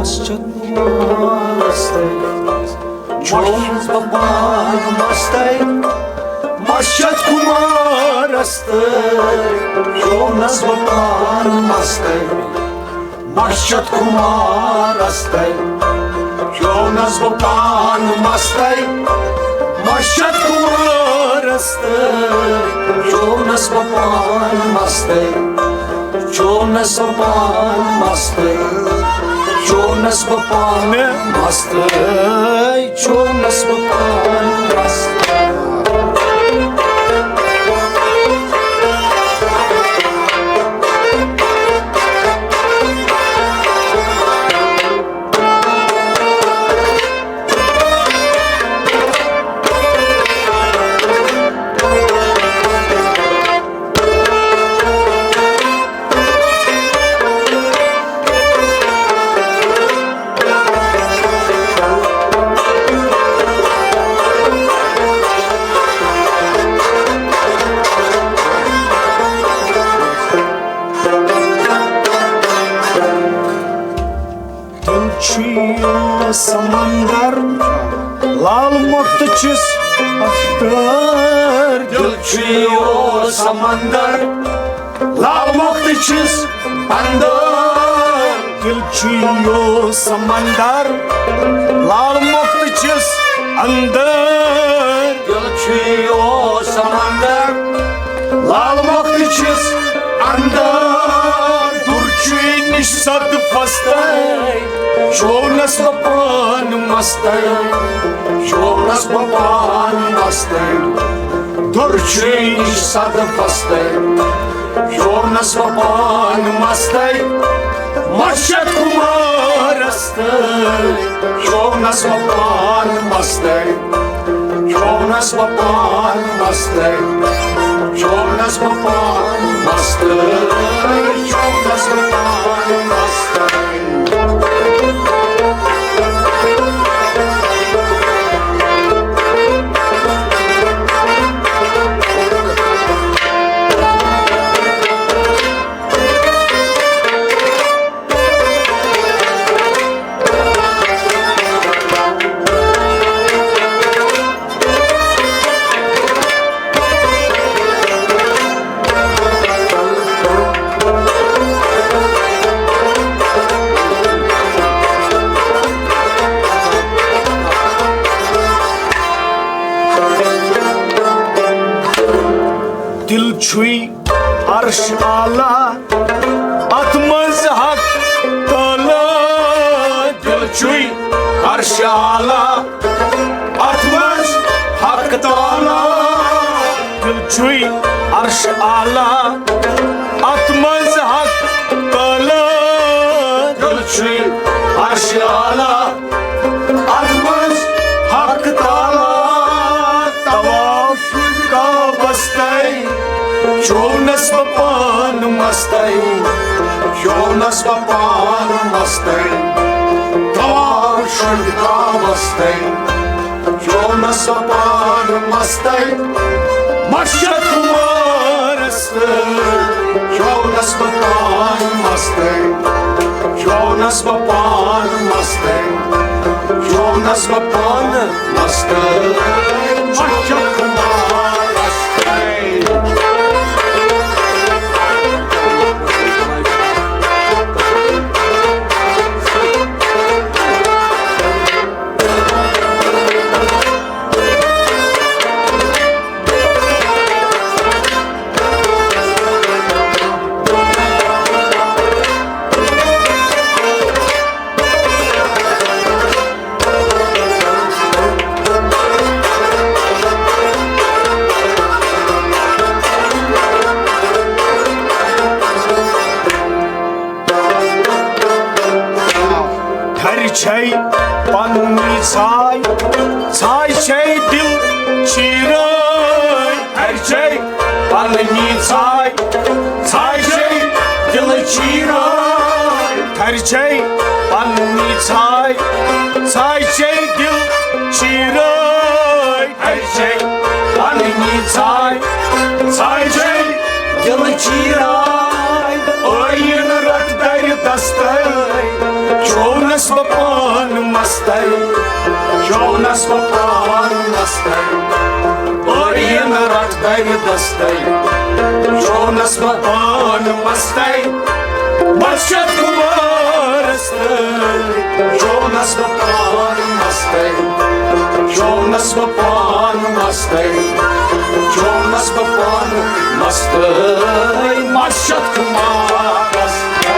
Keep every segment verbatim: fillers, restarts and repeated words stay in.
مسجد کمارس تل، چونس بہ پان مستَے۔ مسجد کمارس تل، چونس بہ پان مستَے۔ مسجد کمارس تل، چونس بہ پان مستَے۔ مسجد کمارس تل، چونس بہ پان مستَے۔ چونس بہ پان مستَے، چونس بہ پان مستَے، چونس بہ پان مستَے۔ دل چھُ یہِ سمندر، لال مۄختہٕ چھِس اختر۔ دل چھُ یہِ سمندر، لال مۄختہٕ چھِس اندر۔ دل چھُ یہِ سمندر، لال مۄختہٕ چھِس اندر۔ دل چھُ یہِ سمندر، لال مۄختہٕ چھِس اندر۔ دُر چھُے نِش صد فستَے، چونس بہ پان مستَے۔ چونس بہ پان مستَے، دُر چھُے نِش صد فستَے۔ چونس بہ پان مستَے، مسجد کمارس تل۔ چونس بہ پان مستَے، چونس بہ پان مستَے، چونس بہ پان مستَے، چونس بہ پان مستَے۔ دل چھُے عرش اعلیٰ، اتھ منٛز حق تعالیٰ۔ دل چھُے عرش اعلیٰ، اتھ منٛز حق تعالیٰ۔ دل چھُے عرش اعلیٰ، اتھ منٛز حق تعالیٰ۔ دل چھُے عرش اعلیٰ، اتھ منٛز حق تعالیٰ۔ طواف کعبس تل، چونس بہ پان مستَے۔ چونس بہ پان مستَے، طواف کعبس تل۔ چونس بہ پان مستَے، مسجد کمارس تل۔ چونس بہ پان مستَے، چونس بہ پان مستَے، چونس بہ پان مستَے، مسجد کمارس تل۔ تھرِ چھے پننی ژھاے، ژھاے چھے دل چیران۔ تھرِ چھے پننی ژھاے، ژھاے چھے دل چیران۔ تھرِ چھے پننی ژھاے، ژھاے چھے دل چیران۔ تھرِ چھے پننی ژھاے، ژھاے چھے دل چیران۔ ٲییٖن رٹ درِ دستَے، چونس بہ چونس بہٕ پان مستَے، اور یِنہٕ رٹھ دَرِ دستَے۔ چونس بہٕ پان مستَے، مرشد کمارس تَے۔ چونس بہٕ پان مستَے، چونس بہٕ پان مستَے، چونس بہٕ پان مستَے، مرشد کمارس تَے۔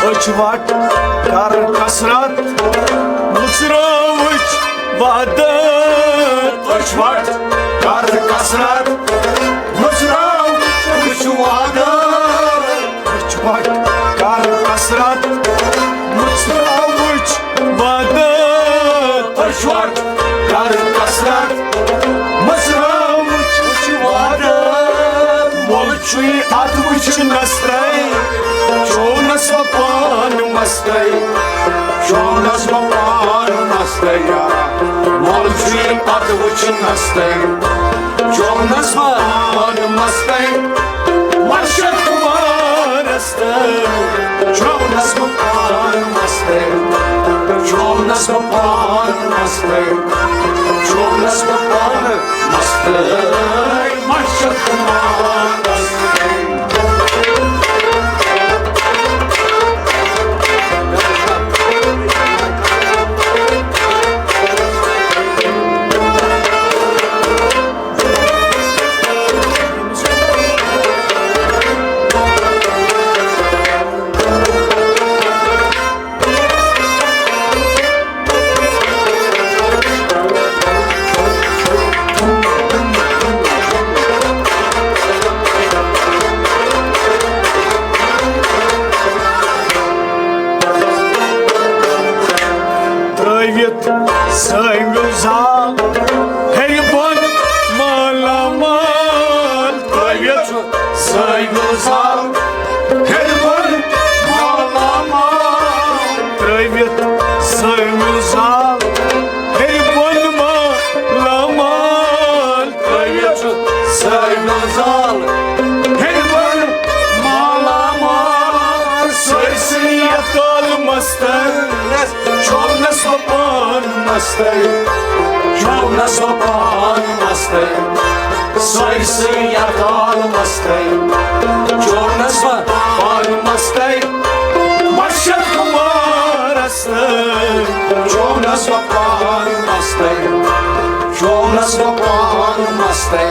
أچھ وٹ کر کثرت، مُژراوٕچ وعدت۔ أچھ وٹ کر کثرت، مُژراوٕچ وعدت۔ أچھ وٹ کر کثرت، مُژراوٕچ وعدت۔ أچھ وٹ کر کثرت، مُژراوٕچ وعدت۔ مول چھُے اتھ وٕچھنس تَے، چونس بہٕ پان مستَے، چونس بہٕ پان مستَے۔ مول چھُے اتھ وٕچھنس تَے، چونس بہٕ پان مستَے، مرشد کمارس تَے۔ چونس بہٕ پان مستَے، چونس بہٕ پان مستَے، چونس بہٕ پان مستَے، مرشد کمارس تَے۔ ترٲوِتھ سٲنۍ زال ہیٚرِ بۄن مالا مال۔ ترٲوِتھ سٲنۍ زال ہیٚرِ بۄن مالا مال۔ ترٲوِتھ سٲنۍ زال ہیٚرِ بۄن مالا مال۔ ترٲوِتھ سٲنۍ زال ہیٚرِ بۄن مالا مال۔ سٲرسٕے یتھ عالمس تَے، چونس بہٕ پان مستَے، چونس بہٕ پان مستَے۔ سٲرسٕے یتھ عالمس تَے، چونس بہٕ پان مستَے، مرشد کمارس تَے۔ چونس بہٕ پان مستَے، چونس بہٕ پان مستَے،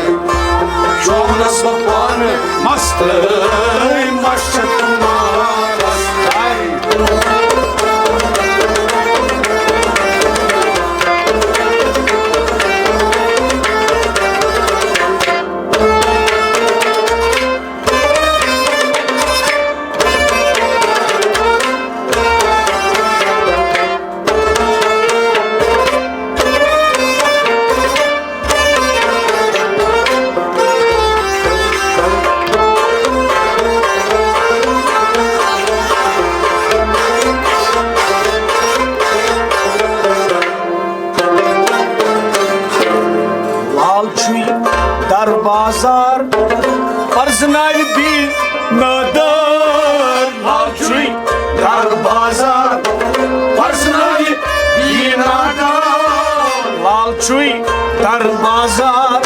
چونس بہٕ پان مستَے، مرشد کمارس تَے۔ لال چھُے در بازار پرزناوِ بی نادار۔ لال چھُے در بازار پرزناوِ بی نادار۔ لال چھُے در بازار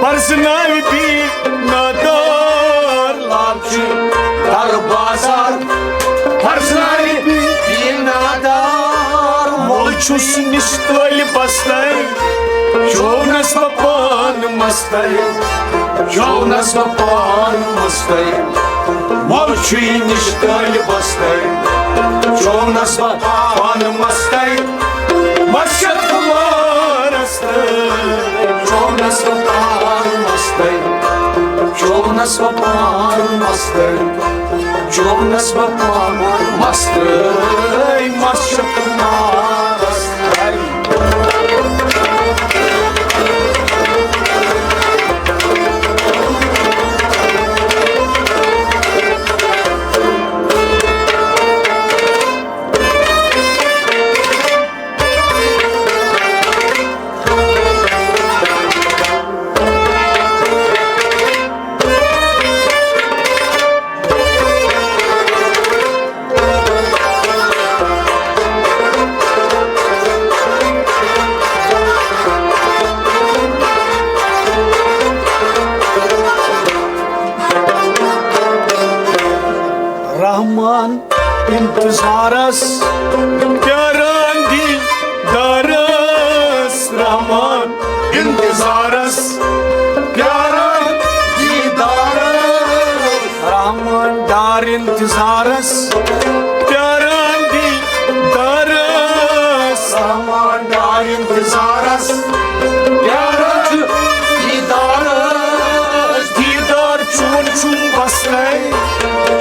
پرزناوِ بی نادار۔ لال چھُے در بازار پرزناوِ بی نادار۔ مول چھُس نِش طٲلبس تَے، چونس بہٕ پان مستَے، چونس بہٕ پان مستَے۔ مول چھُے نِش طٲلبس تَے، چونس بہٕ پان مستَے، مرشد کمارس تَے۔ چونس بہٕ پان مستَے، چونس بہٕ پان مستَے۔ چونس بہ پانہ مستٕے مس چھکھ مارس۔ رحمان انتظارس پیاران دیدارس، رحمان انتظارس پیاران دیدارس، رحمان ڈار انتظارس پیاران دیدارس، رحمان ڈار انتظارس پیاران دیدارس۔ دیدار چون چھُم بسے،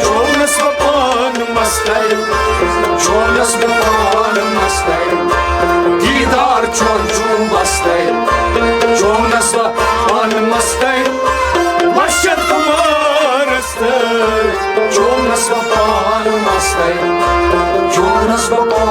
چونس بہ پانہ مستٕے، چونس بہ پانہ مستٕے۔ دیدار چون چھُم بسے، چونس بہ پانہ مستٕے۔ وشت کمارس تہ چونس بہ پانہ مستٕے، چونس بہ پانہ